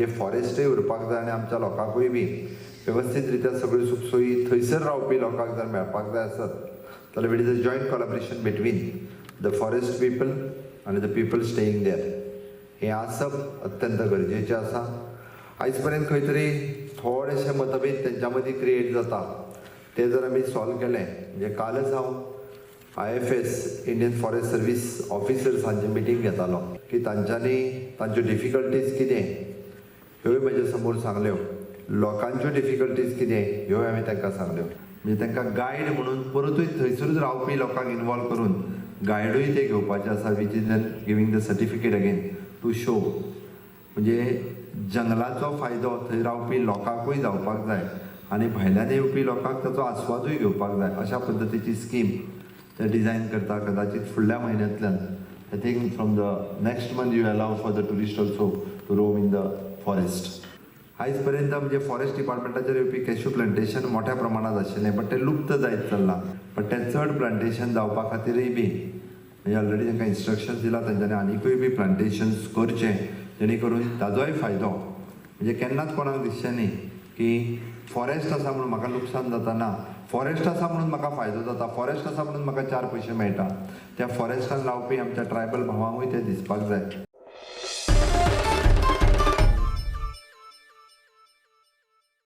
म्हणजे फॉरेस्टूय उरपाक जाय आनी आमच्या लोकांकूय बी वेवस्थीत रित्या सगळ्यो सुखसोयी थंयसर रावपी लोकांक जर मेळपाक जाय आसत जाल्यार it is a joint collaboration between the forest people आनी the people staying there. हें आसप अत्यंत गरजेचें आसा. आयज पर्यंत खंय तरी थोडेशे मतभेद तेंच्या मदीं क्रिएट जाता, ते जर आमी सॉल्व केले, म्हणजे कालच हांव IFS, Indian Forest Service officers हांची मिटींग घेतालो की तांच्यांनी तांच्यो डिफिकल्टीज कितें ह्योय म्हजे समोर सांगल्यो, लोकांच्यो डिफिकल्टीज कितें ह्योय हांवें तांकां सांगल्यो. म्हणजे तांकां गायड म्हणून परतूय थंयसरूच रावपी लोकांक इनवॉल्व करून गायडूय ते घेवपाचे आसा, which is then giving the certificate again to show. म्हणजे जंगलाचो फायदो थंय रावपी लोकांकूय जावपाक जाय आनी भायल्यान येवपी लोकांक ताचो आस्वादूय घेवपाक जाय. अशा पद्दतीची स्कीम ते डिझायन करता. कदाचित फुडल्या म्हयन्यांतल्यान, I think from the next month, you allow for the tourist also to roam in the forest. आयज पर्यंत म्हणजे फॉरेस्ट डिपार्टमेंटाचेर येवपी कॅश्यू प्लांटेशन मोठ्या प्रमाणात आशिल्लें, बट तें लुप्त जायत चल्लां. बट तें चड प्लांटेशन जावपा खातीरय बी म्हणजे ऑलरेडी तांकां इन्स्ट्रक्शन्स दिला. तेंच्यांनी आनिकूय बी प्लांटेशन्स करचें, जेणे करून ताजोय फायदो, म्हणजे केन्नाच कोणाक दिसचें न्ही की फॉरेस्ट आसा म्हणून म्हाका लुकसाण जाता. ना, फॉरेस्ट आसा म्हणून म्हाका फायदो जाता, फॉरेस्ट आसा म्हणून म्हाका चार पयशे मेळटा. त्या फॉरेस्टान रावपी आमच्या ट्रायबल भावांकूय तें दिसपाक जाय.